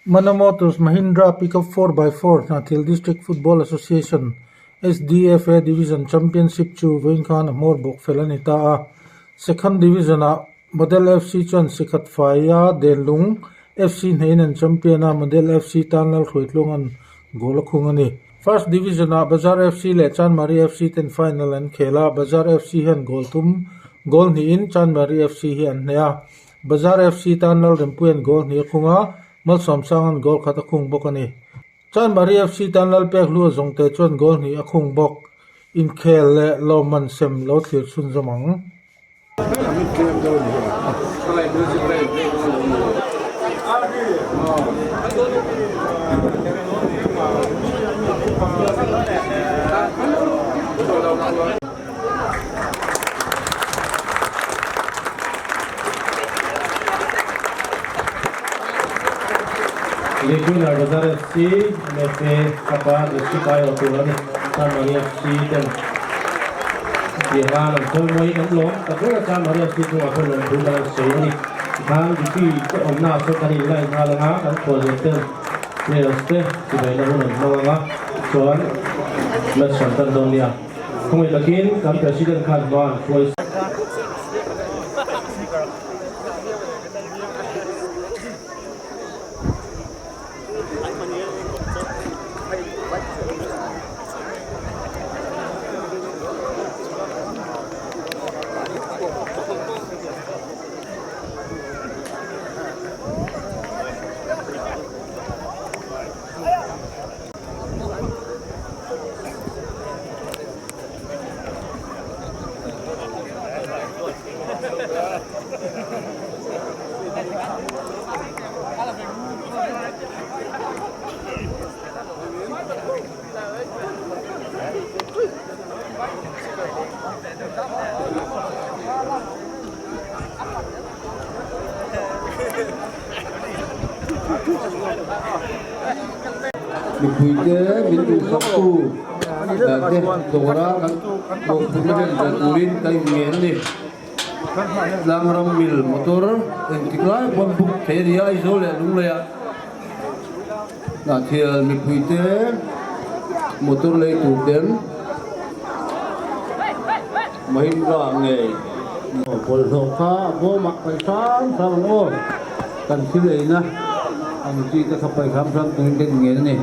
Mana Motors Mahindra Pickup 4x4 Hnathil District Football Association, SDFA, Division Championship chu vawiin khan a hmawr bawk fel a ni ta a. Second Division-ah Model FC chuan sikhat faia Denlung FC hneiin an champion a, Model FC tan Lalhruaitluanga'n goal a khung a ni. First Division-ah Bazar FC leh Chanmari FC ten final an khel a, Bazar FC hian goal thum goal hnihin Chanmari FC hi an hneh a. Bazar FC tan Lalrempuia'n goal hnih a khung a, Malsawmsanga'n goal khat a khung bawk a ni. Chanmari FC tan Lalpek Hlua zawngte chuan goal hnih a khung bawk. Inkhel leh lawmman sem lo thlir chhunzawm ang. League winner Bazar FC, MFA Cup-a district aiawh tur a ni. Chanmari FC ten tiang an chawi mawiin an lawm tak reng a, Chanmari FC chungah pawh lawmthu kan han sawi a ni. Tikhan Dipi te awmna ah sawn kan inline nghal ang a, kan khuallian ten players te chibaina hun an hmang ang a, chuan match an tan dawn nia. Khawngaih takin kan President khan hma an hruai. Mipuite min duhsaktu te dawra kan mawhphurhna rem ve turin ka inngen a ni. Tlangram mil motor engtik lai pawn book thei a ni a, Aizawl leh Lungleiah Hnahthial mipuite motor lei tur ten Mahindra ngei bawlhhlawh kha a bawmah paih hram hram ang aw, kan thil eina ang chi te kha paih hram hram turin ka inngen a ni.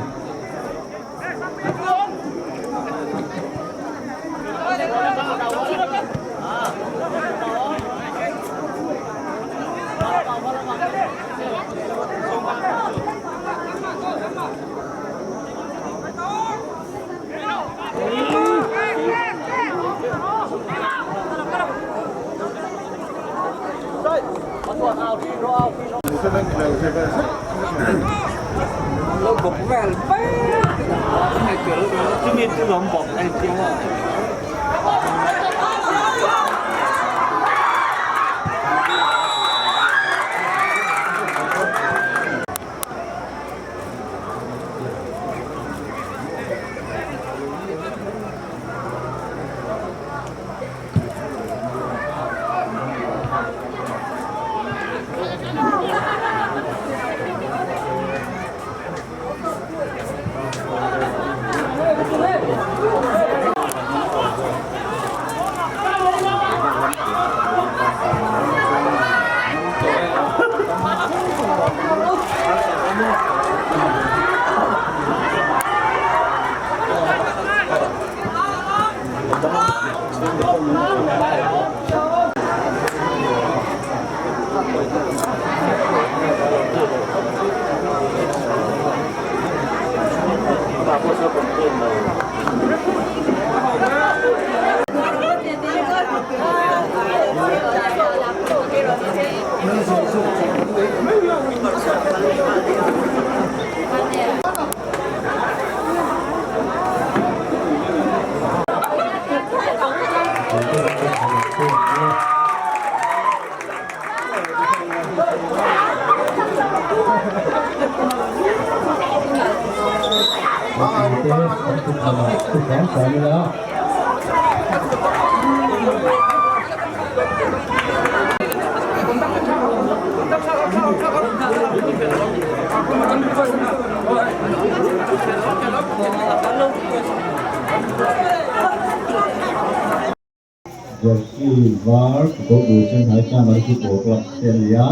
Jersey var kekawr bul sen ha hi Chamari football club te an ni a,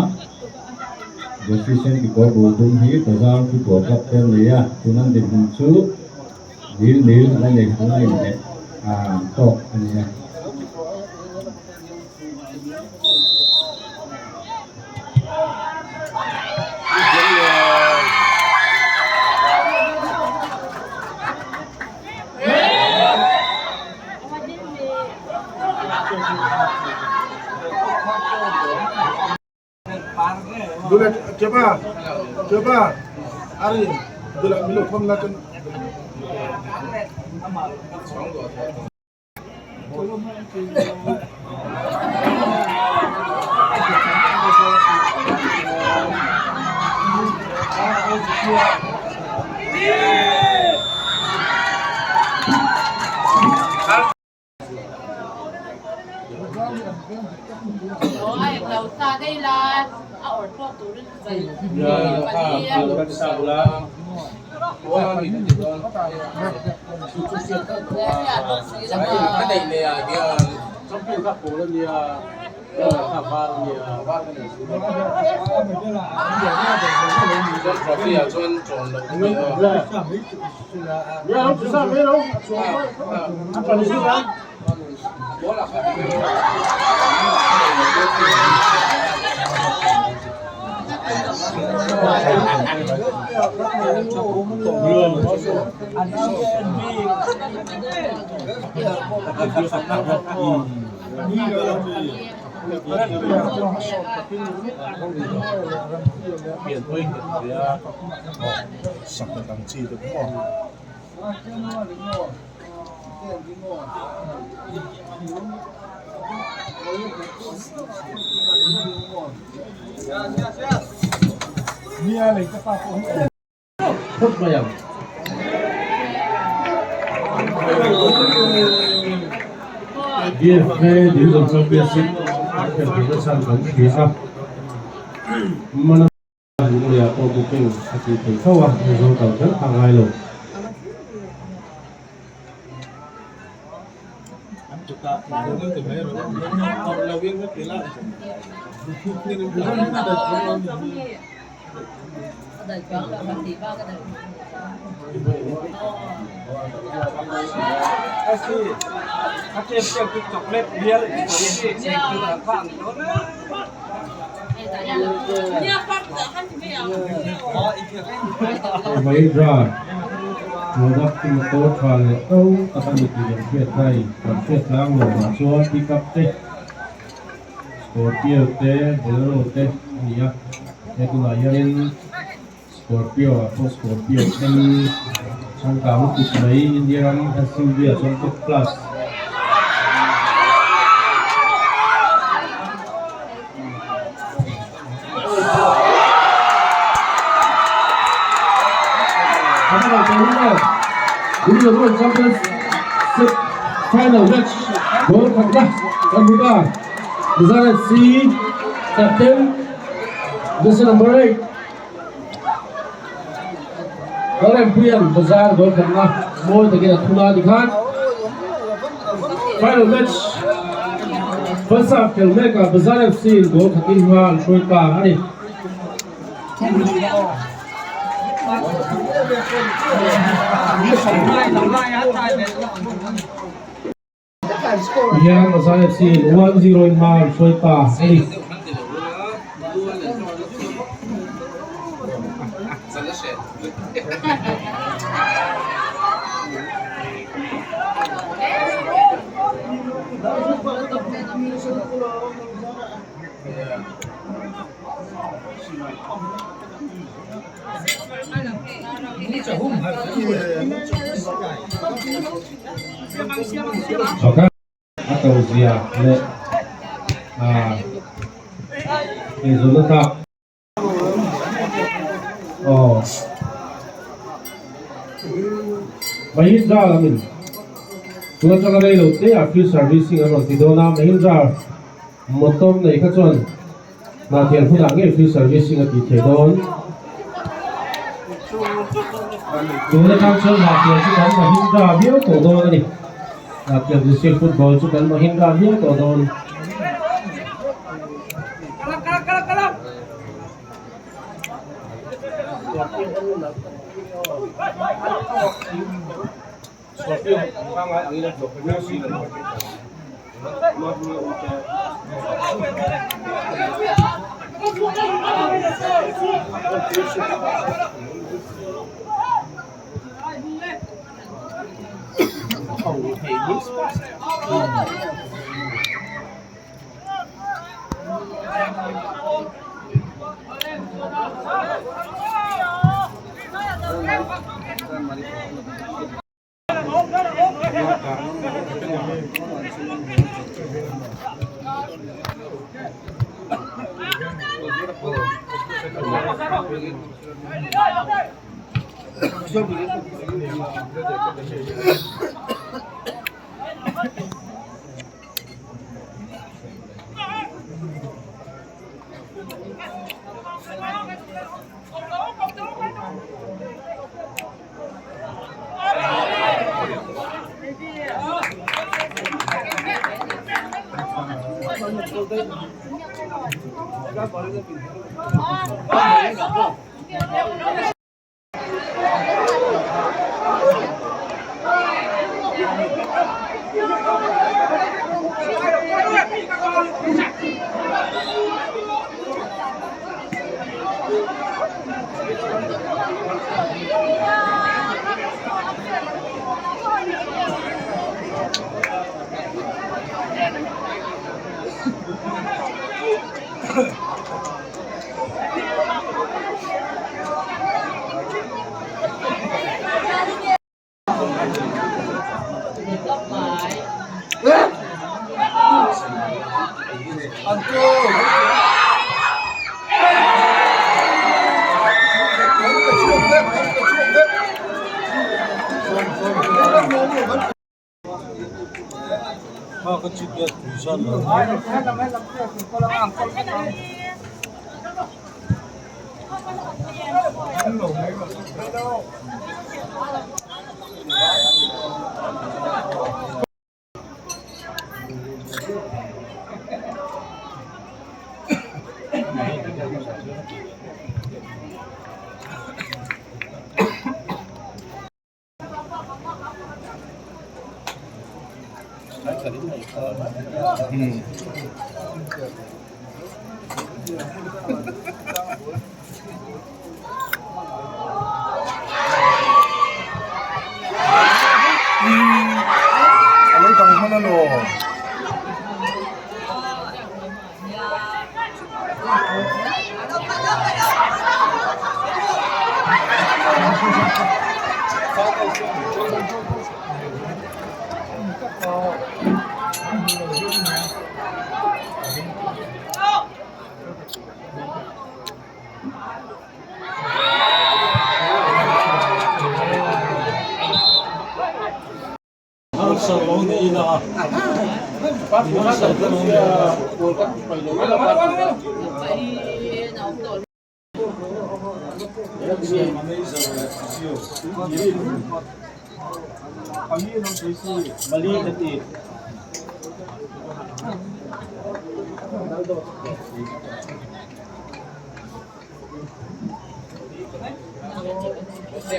jersey sen kekawr bul dum hi Bazar football club te an ni a, tuna an dinhmun chu nil nil an la nei an la inhneh ah tawk a ni a. Phawt mai ang. BFA Division Championship an khelh theihna chhan kan hria a. Mana Lungleiah pawh booking a tih theih tho a, Mizo kal kher kha a ngai lo. Mahindra product chu motor tha leh to tak a ni tih kan hriat thai kan hriat tlang lo mah chuan pickup te Scorpio te Bolero te a ni a he tunah hianin Scorpio ah pawh Scorpio then changkang lutuk mai India ram S_U_V ah chuan top class. Final match goal khatna kan hmu ta Bazar FC captain jersey number 8 Lalrempuia'n Bazar goal khatna mawi takin a thun a tikhan final match first half tel mekah Bazar FC in goal khatin hma an hruai ta a ni. Hian Bazar FC in 1-0 in hma an hruai ta a ni. A to zia leh ah eizawnna tlak aw Mahindra lamin tun atanga rei lo te ah free servicing an rawn ti dawn a Mahindra motor nei kha chuan Hnahthial hunah ngei free servicing a tih theih dawn. Tun atang chuan Hnahthial chu kan Mahindra viau tawh dawn a ni. Hnahthial District Football chu kan Mahindra viau tawh dawn.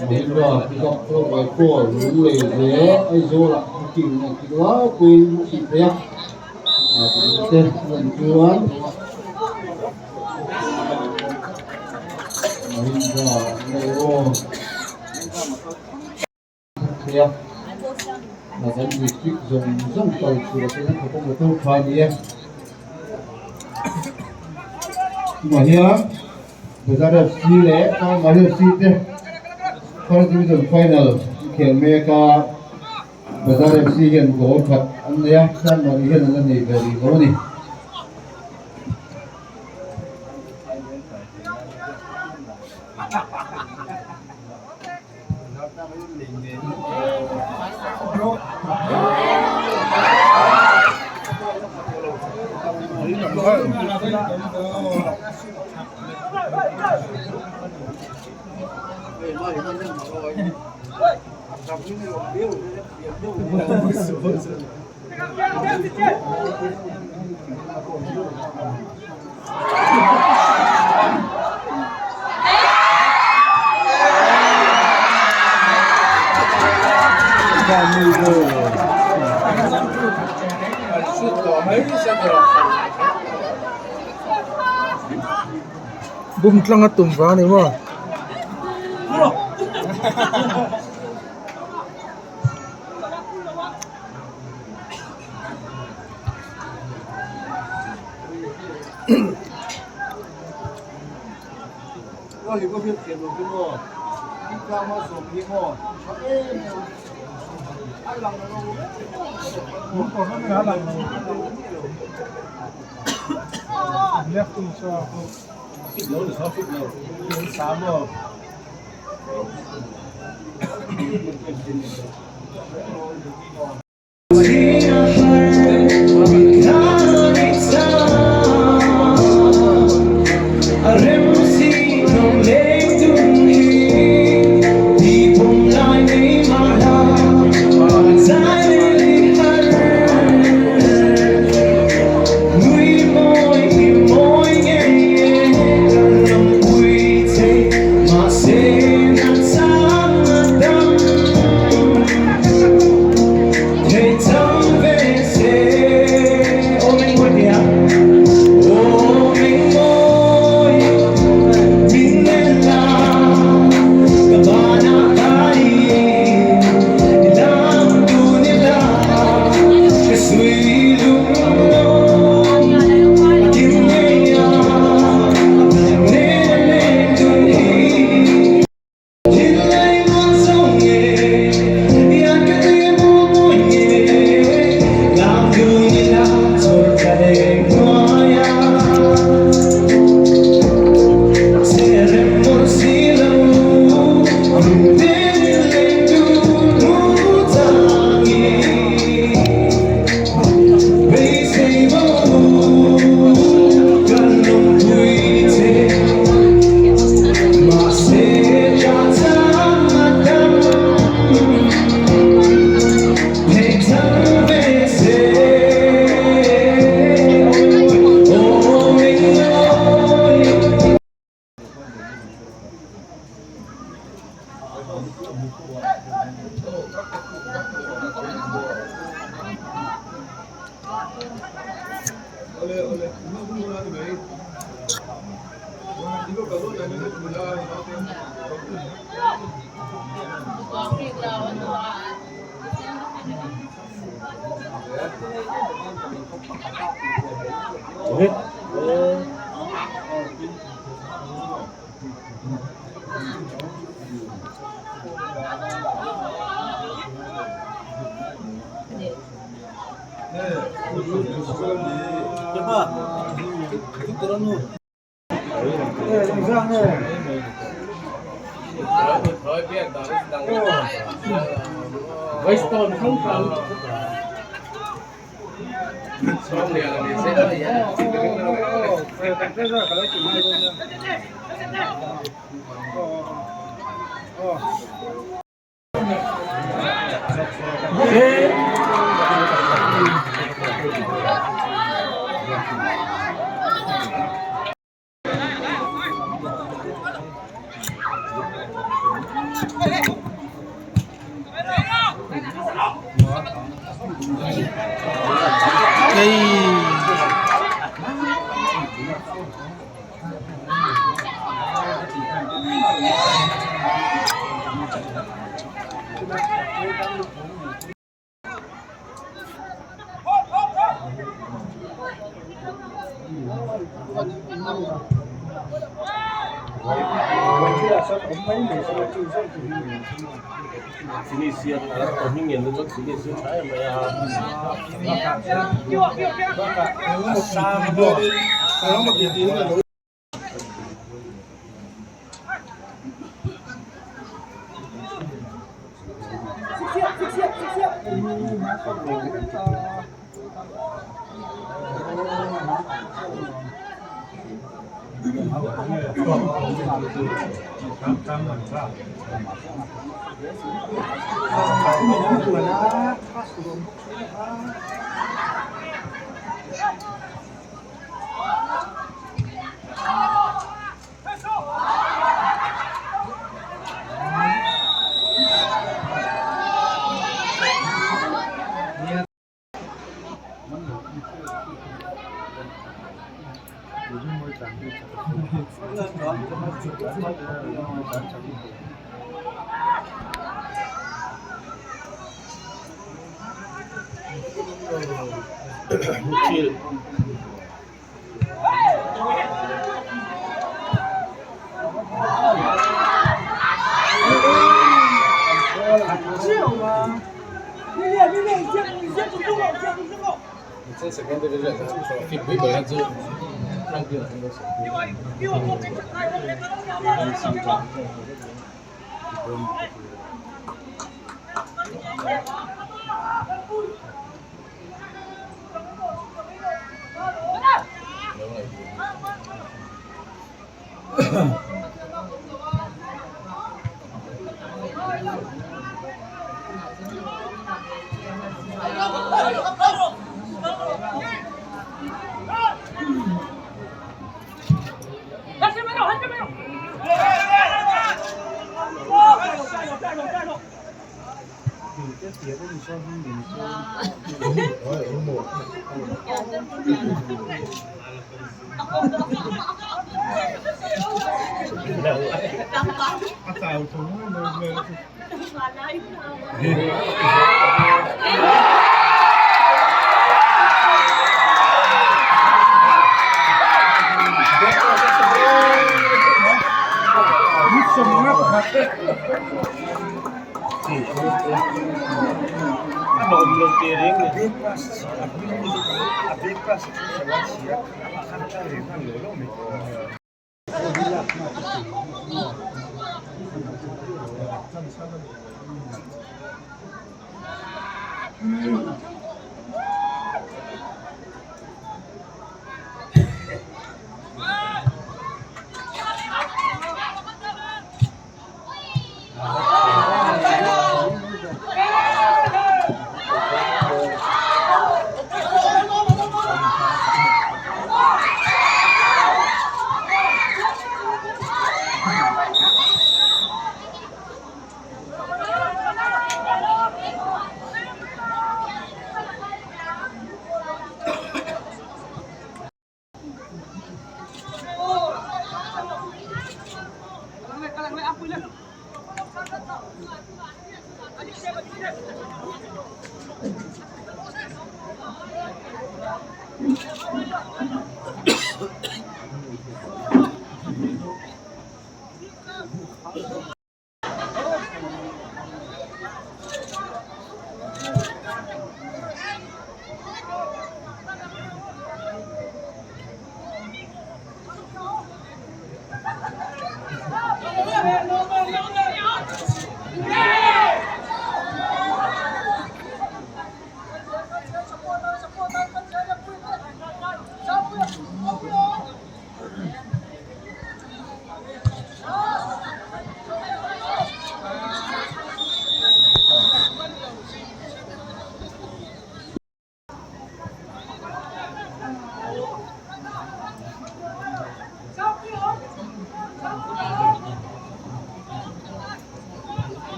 Mahindra pickup 4x4 Lunglei leh Aizawlah booking a tih lai pawhin a tih theih a, a te lan chuan Mahindra an lo thei a, kan district zawng zawng kal chhuah te hian thawk motor tha a ni e. Chungah hian Bazar FC leh Chanmari FC te First Division final inkhel mek a, Bazar FC hian goal khat an nei a, Chanmari hian an la nei ve rih lo a ni. Bum tlang a tum vang a ni maw?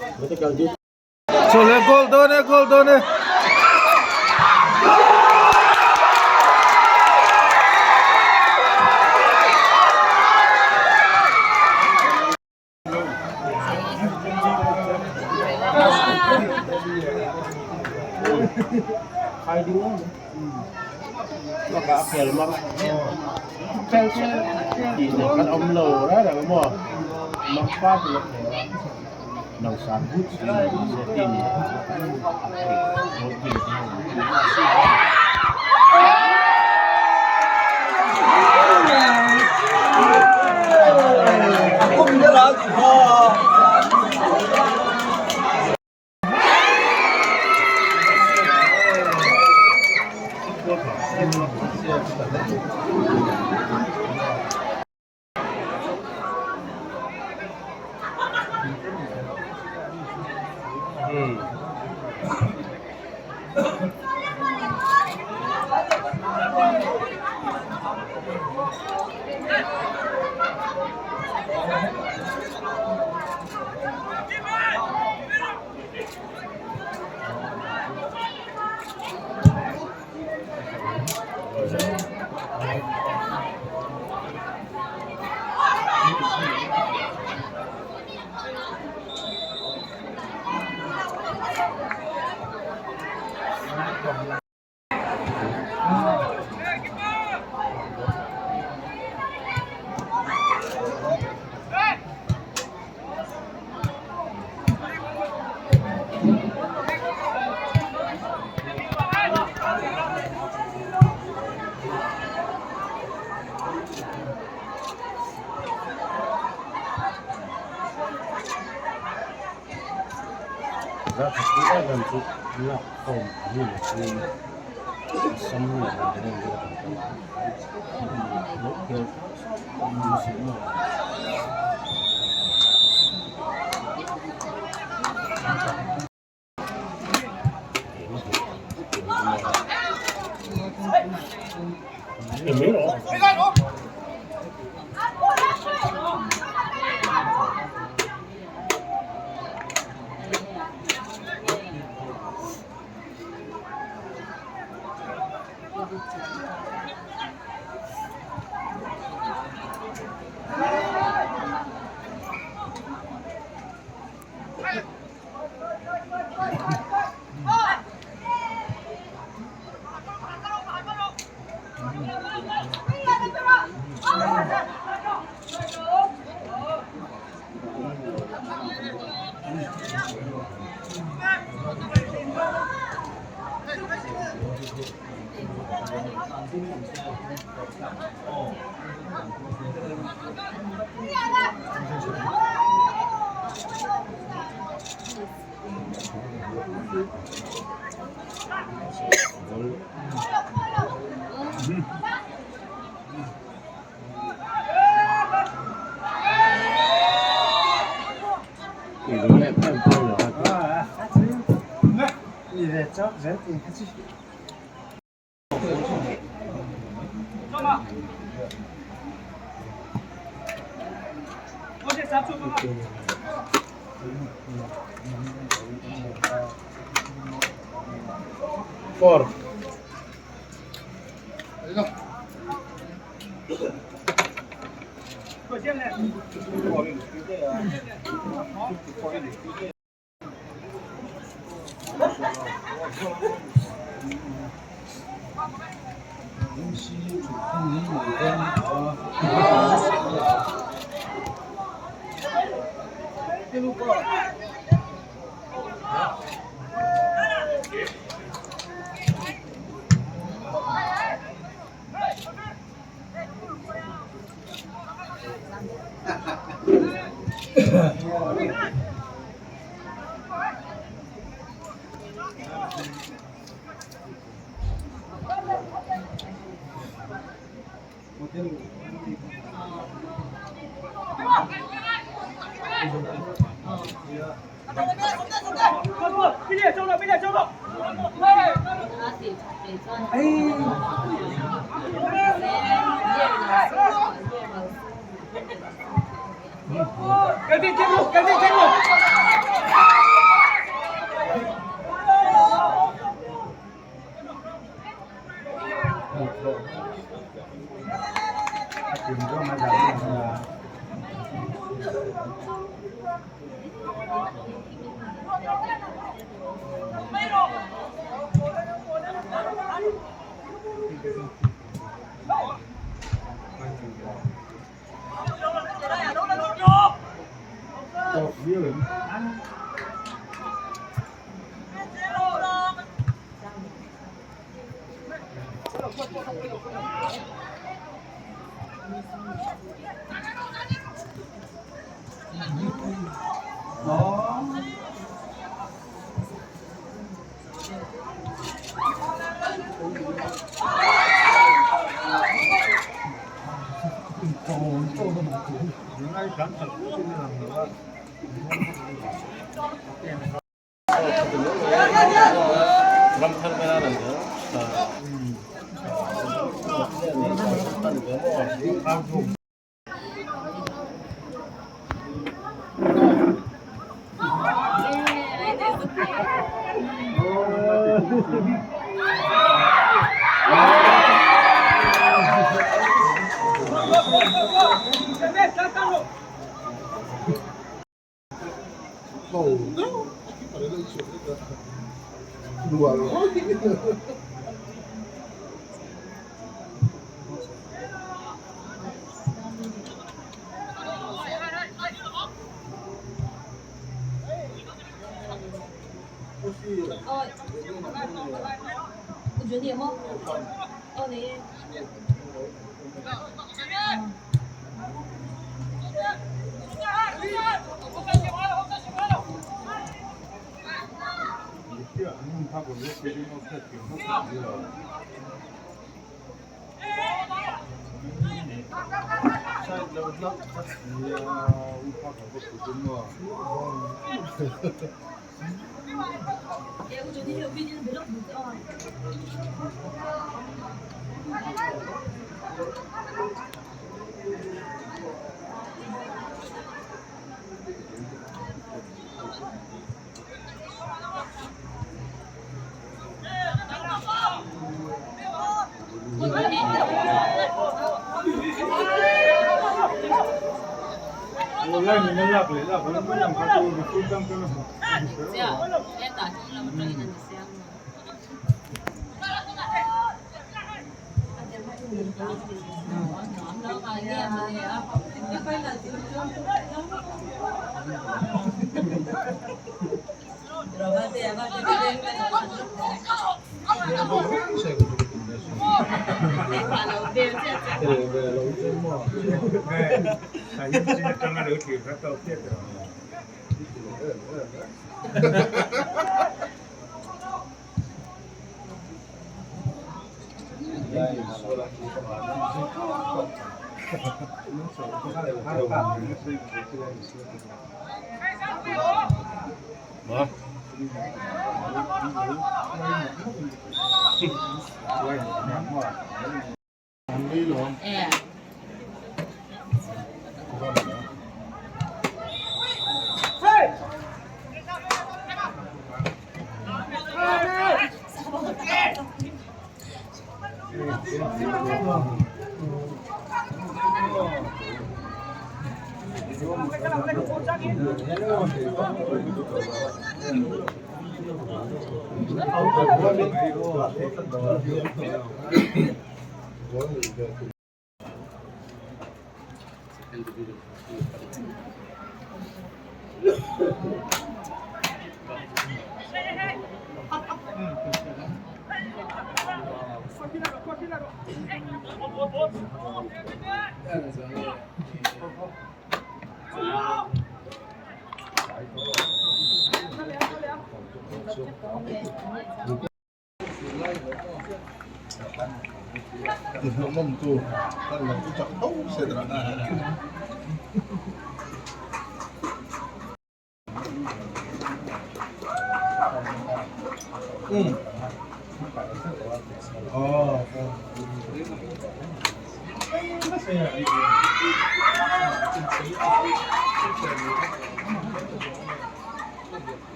Medical duty. Chawlh e goal dawn e goal dawn e.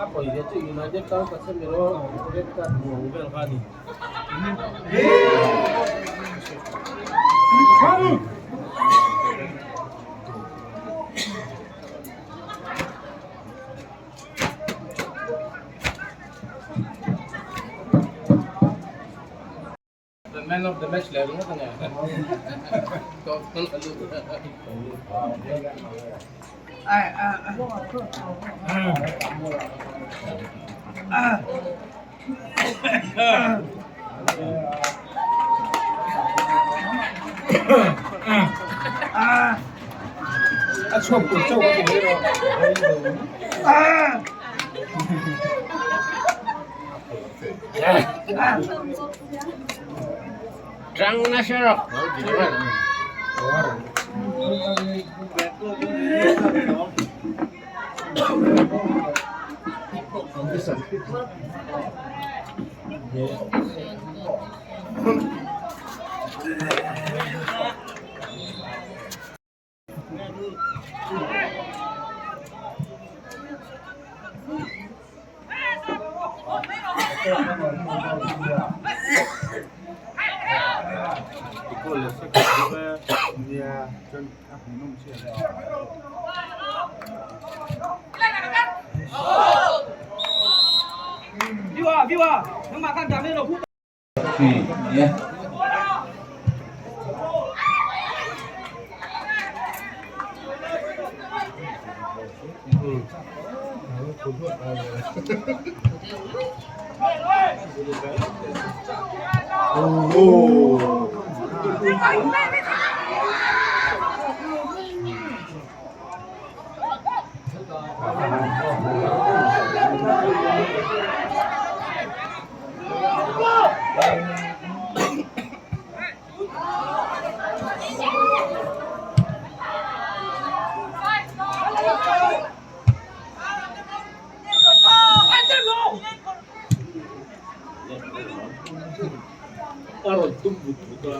A pawi ve chu United tan Casemiro red card hmu ang vel kha a ni. The man of the match leh ringawt a ni. A chhuak tur chauh a ni mai rawh. Trang na siya ro. A rawn tum vut vut a.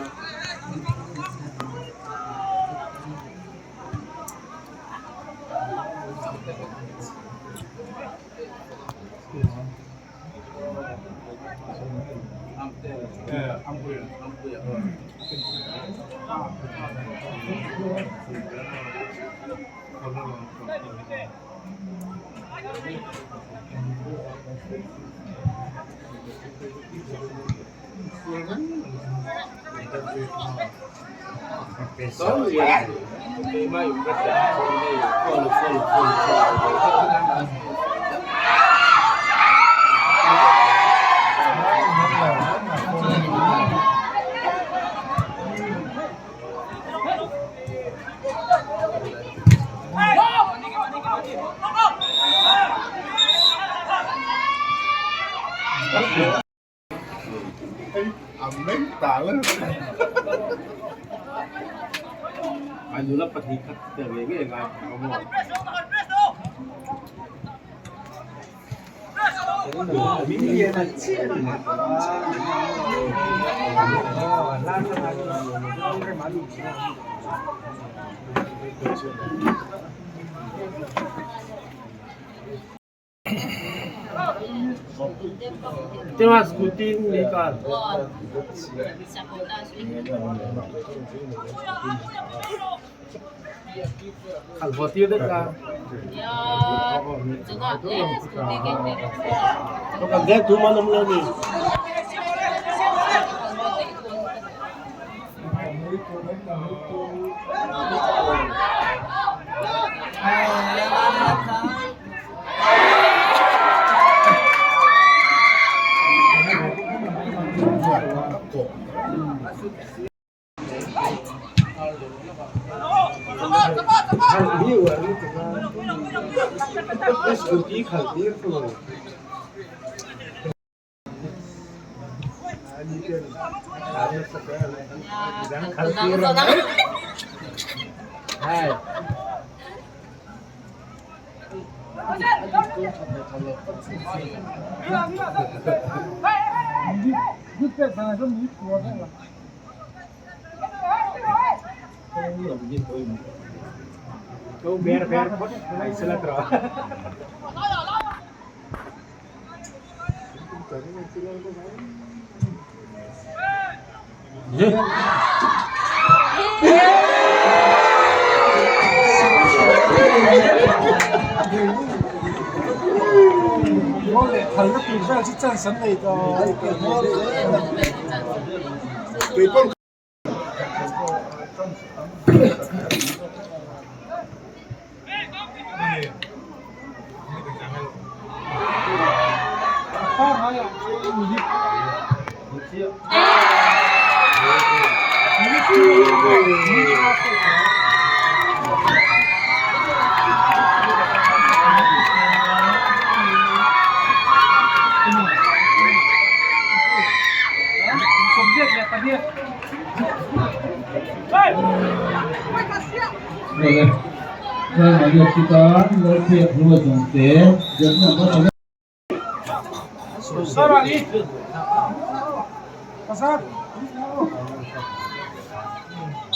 Ai nula pahnih khat tel ngei ngei ngai ang maw?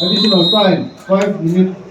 Additional time, 5 minutes.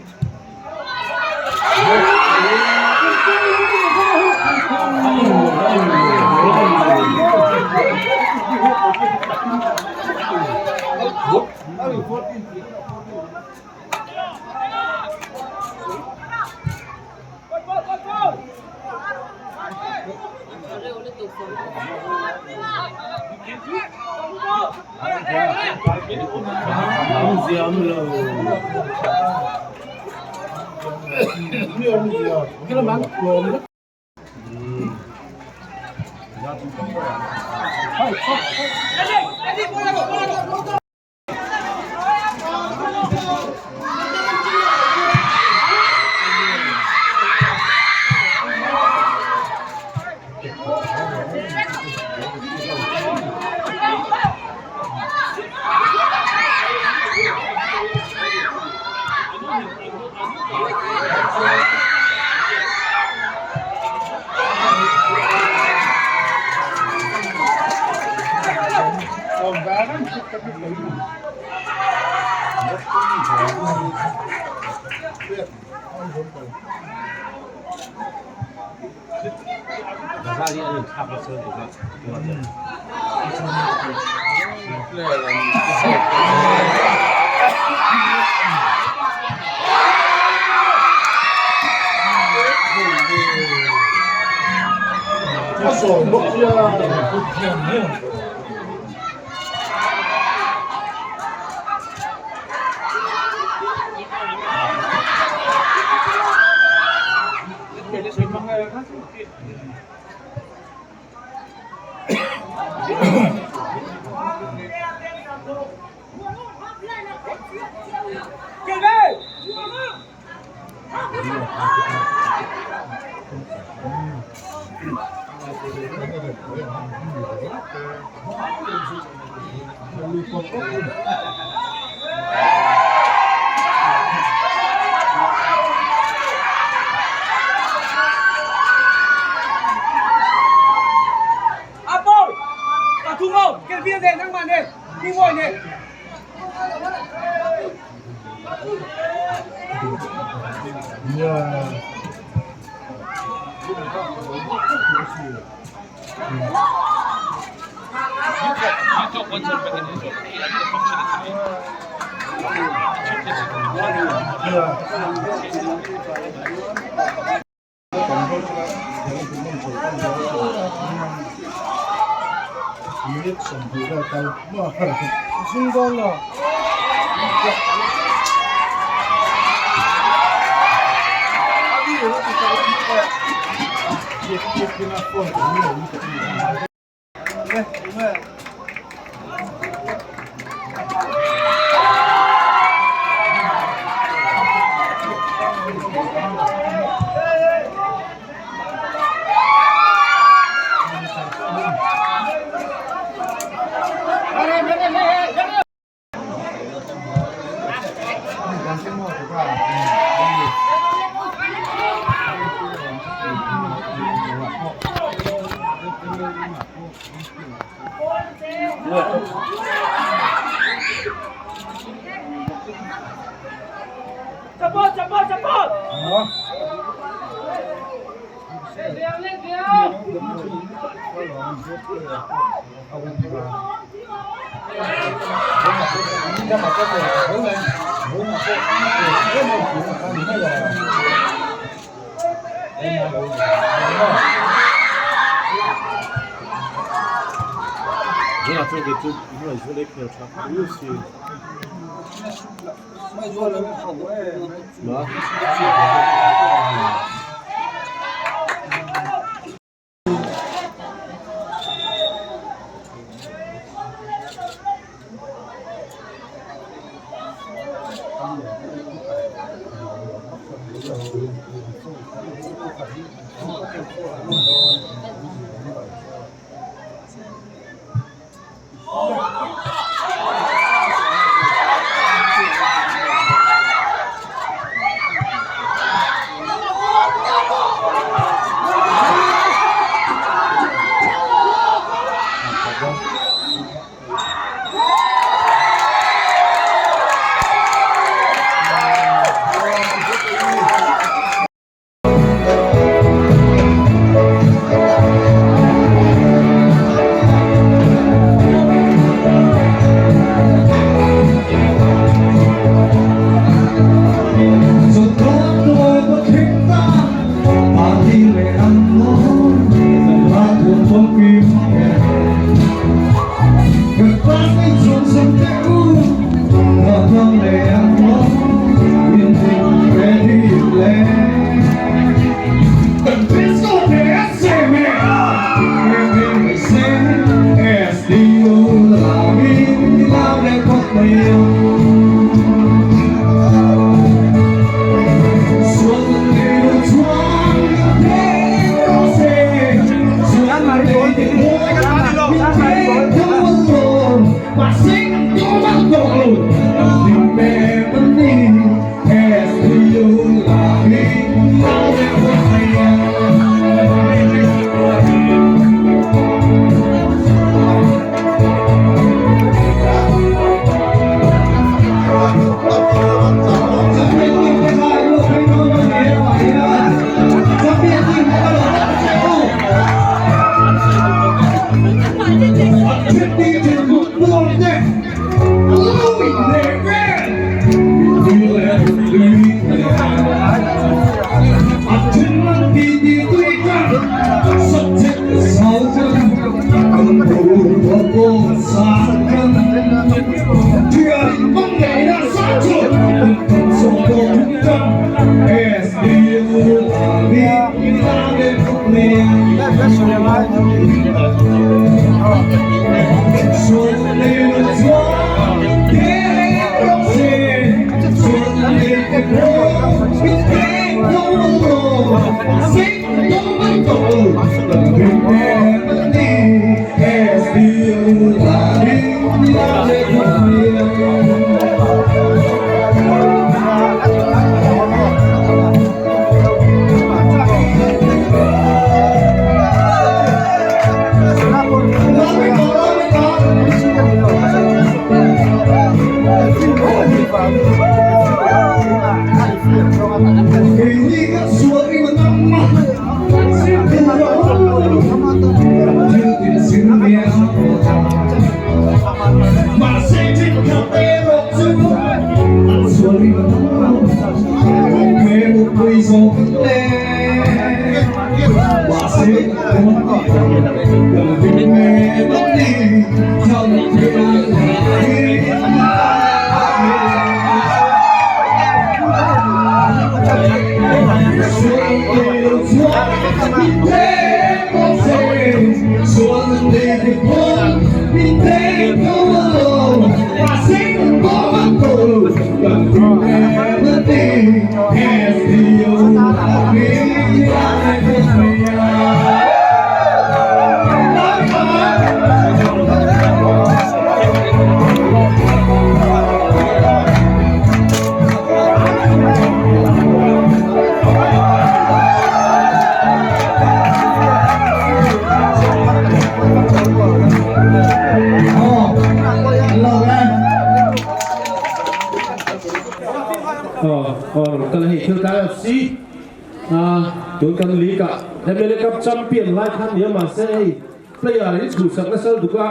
Tun kan league ah MLA Cup champion lai khan nia mahse hei player in chhuhsak nasa lutuk a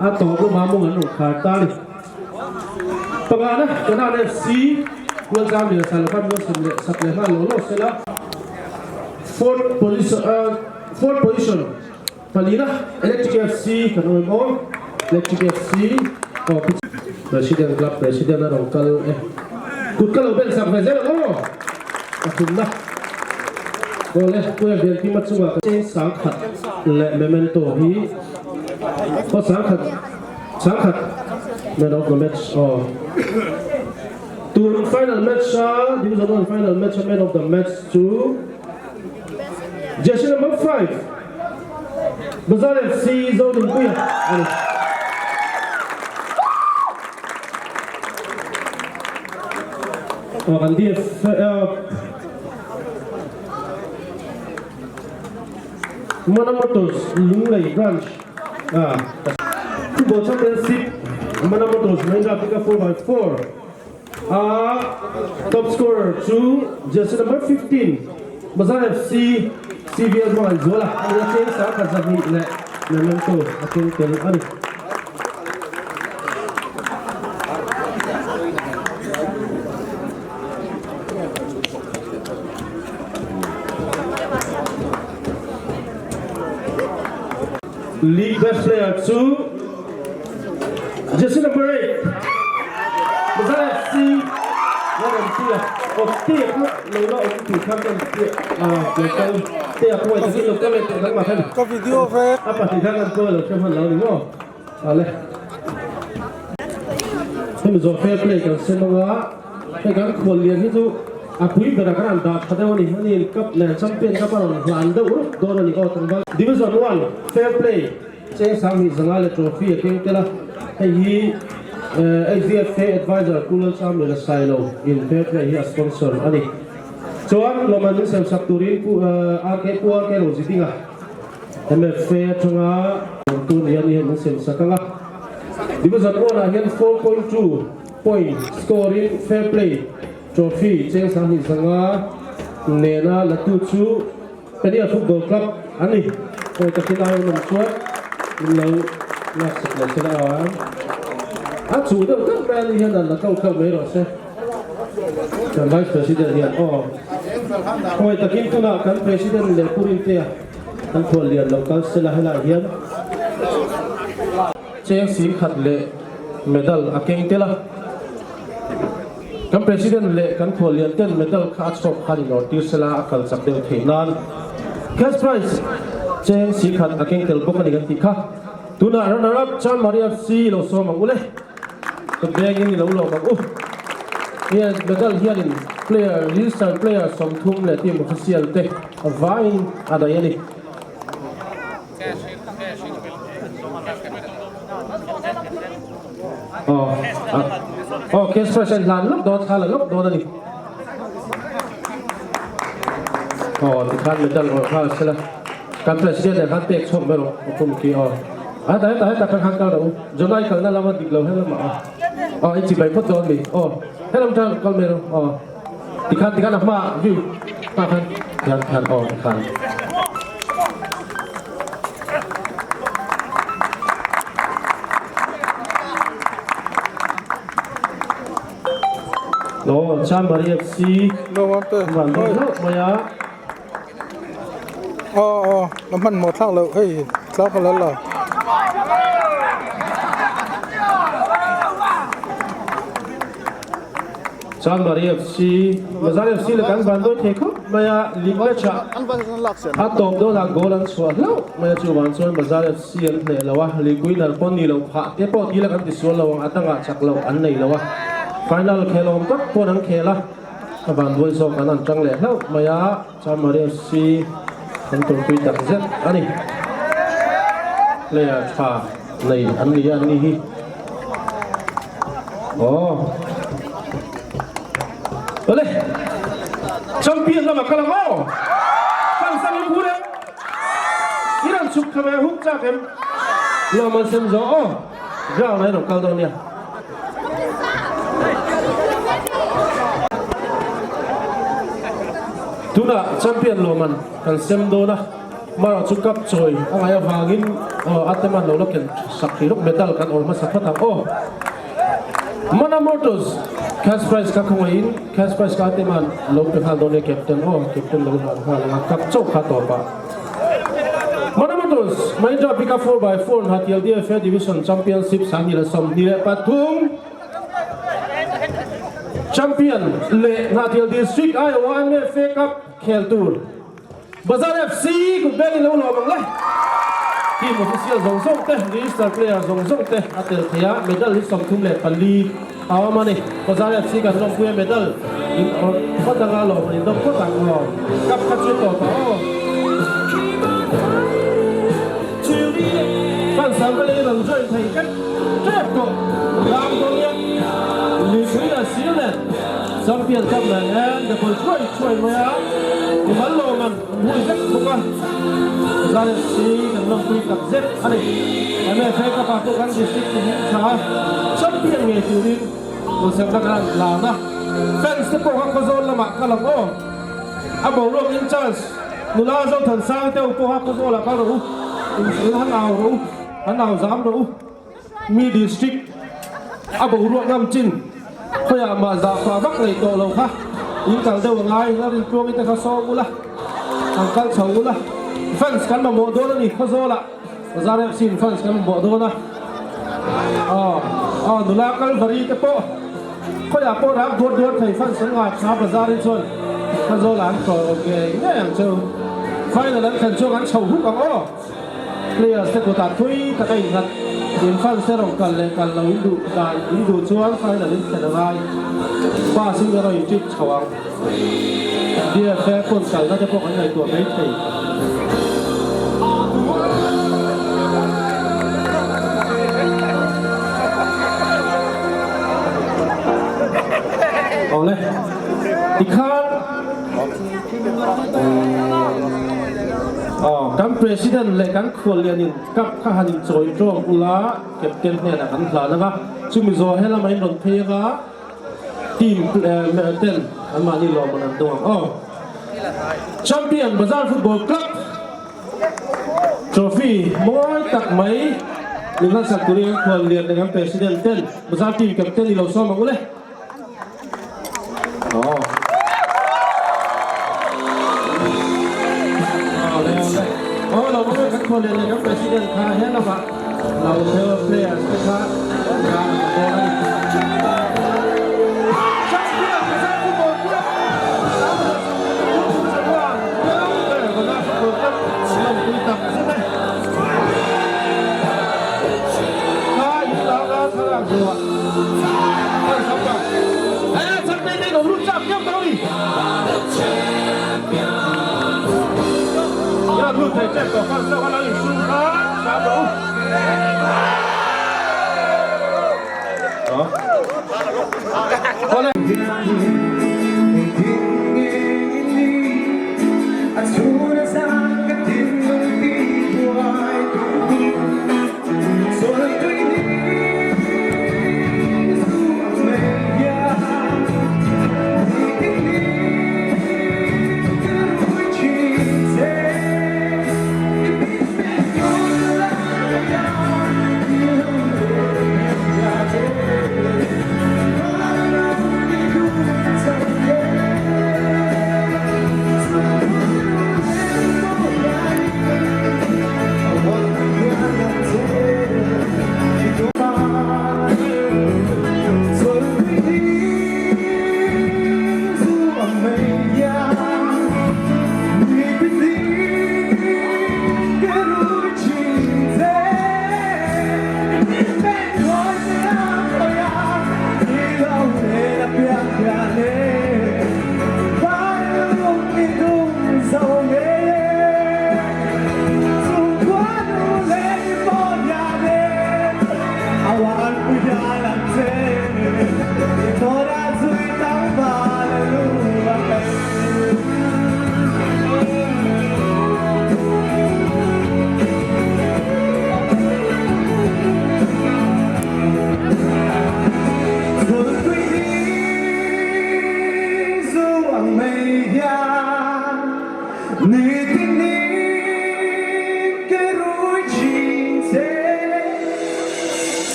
a tawp lama mawng an rawn khar ta a ni. Pangana Kanan FC Kualzam lian sa laka min rawn sem leh sak leh nghal law law sela fourth position fourth position palina Electric FC kan awm em aw Electric FC aw President Club President a rawn kal e kut ka lo ben sak ve zel ang aw pathumna aw le Puia Bialkima chungah ka cheng sangkhat leh memento hi aw sangkhat sangkhat man of the match aw tun final match a division 1 final match a man of the match chu jersey number 5 Bazar FC Zodinpuia a ni. Aw kan DF Mana Motors Lunglei Branch ah Football Championship Mana Motors Mahindra Africa 4x4 a top scorer chu jersey number 15 Bazar FC CVL Hmangaihzuala a ni a cheng sang khat zahnih leh memento a keng tel a ni. League best player chu jersey number 8 Bazar FC Lalrampuia aw te kha lo la awm tur khan kan lo kal te a khawngaih takin lo kal leh teh dang mah khan Ka video vek. A pahnih khan kan kawi lo hre hman lo ni maw ale hemi zawh fair play kan sem anga hei kan khual lian hi chu a pui berah kan han dah tha deuh a ni ani in cup leh champion cup a rawn hlan deuh rup dawn a ni aw tlangval division 1 fair play Cheng Sanghnih zanga leh trophy a keng tel a hei hi HDFA advisor Pu Lalchamlila Sailo in fair play hi a sponsor a ni chuan lawmman min sem sak turin Pu RK Pu RK Rozidinga MFA atanga awmtu ni a ni hian min sem sak ang a Division 1 ah hian 4.2 point score in fair play trophy Cheng Sanghnih zanga nena latu chu Peniel Football Club an ni. Kawi takin ai awm chuan min lo laksak leh se la a. A chu deuh deuh mai a ni hian an la kau kau mai rawh se. Kan Vice President hian aw. Kawi takin tunah kan President leh Pu Rintea kan khual lian lo kal se la helaiah hian cheng singkhat leh medal a keng tel a. Kan President leh kan khuallian ten medal kha a chhawp khan inawr tir sela a kal chak deuh theih nan cash prize cheng si khat a keng tel bawk a ni kan tih kha. Tunah runner up Chanmari FC lo sawm ang u le. Kut bengin i lo lawm ang u. Hian medal hianin player registered player 30 leh team official te vaiin a daih a ni. Aw cash prize a inhlan lawk dawn thla la lawk dawn a ni. Aw tikhan medal awrh nghal sela kan president ah khan pek chhuak mai rawh a kum khi aw. Heta heta heta khan khan kal rawh u Jonai kalna lama dik lo helam ah aw i chibai phawt dawn mi aw helam tang kal mai rawh aw tikhan tikhan a hma view hma khan khan khan aw tikhan. Aw Chanmari FC van dawn hlauh mai a. Aw aw la hmanhmawh thlak loh hei. tla kha la la. Chanmari FC, Bazar FC leh kan van dawi thei khawp mai a, league match ah a tawp dawnah goal an chhuah hlauh mai a, chuvang chuan Bazar FC an hneh lo a, league winner pawh ni lo phah te pawh tila kan tisual lo ang, a dangah chak loh an nei lo a, final khel awm tak pawn an khel a, a van dawi zawk an an tang leh hlauh mai a. Chanmari FC an tawrhpui tak zet a ni. Player tha nei an ni a ni hi. Aw. Awle. Champion lama kal ang aw. Kan sang in hu reng. I rawn chhuk tha ve huk chak em. Lawm an sem zo aw. Ground ah i rawn kal dawn nia. Tunah champion lawman kan sem dawn a, Mara chu cup chawi a ngaih avangin aw a teman lo la ken sak thei lawk medal kan awr hmasa phawt ang aw. Mana Motors cash prize kha khawngaihin cash prize kha a teman lo pe nghal dawn nia captain aw, captain lo hlan nghal ang a cup chauh kha tawpah. Mana Motors Mahindra Pickup 4x4 Hnahthial DFA Division Championship 2023 Champion leh Hnahthial District aiawha MFA Cup khel tur Bazar FC kut beng in lo lawm ang le. Team official zawng zawng te, register player zawng zawng te a tel thei a, medal hi 34 a awm a ni. Bazar FC kan lawmpui a medal in awrh phawt anga lawm an indawm phawt ang aw. Cup kha chu tawp ah aw. Fans ang ka lei rawn join thei vek tep tawh ram dawn nia. Lipui lah sir nen champion cup nen hian the ball thuai thuai mai a, i mal lawm an hui vek bawk a. Bazar FC kan lawmpui tak zet a ni. MFA Cup ah pawh kan district ti hming tha a, champion ngei turin duhsakna kan han hlan a. Fans te pawh kha Khawzawl lamah kal ang aw. A boruak in chance nula Zothansang te ho pawh kha Khawzawl ah kal rawh u, in han au rawh u, han au zam rawh u. Mi district a boruak ngam chin khawiah mah zahpah vak nei tawh lo kha in kal deuh a ngai, la rintuangin te kha sawm ula, an kal chho ula. Fans kan mamawh dawn a ni Khawzawl ah. Bazar FC in fans kan mamawh dawn a, aw aw nula Kalvari te pawh khawiah pawh rak duat duat thei fans an ngah kha Bazar in chuan Khawzawl ah an tawh ngei ngei ang cheu. Final an thlen chuan an chho huk ang aw. Players te kutah thui tak a innghat. In fans te rawn kal leh kal lo in duh dan in duh chuan final in thlen a ngai. Bus in erawh in trip chho ang. DFA pawn kalna te pawh kan ngaihtuah mai thei. Awle. Tikhan. Aw, kan President leh kan khuallianin cup kha han inchawi tawng ula, Captain hnenah kan hlan ang a, chumi zawh he lamah in rawn phei ang a, team ten anmahni lawmman an dawng ang aw. Champion Bazar Football Club Trophy mawi tak mai min hlansak turin kan khuallian leh kan President ten Bazar team captain i lo sawm ang u le.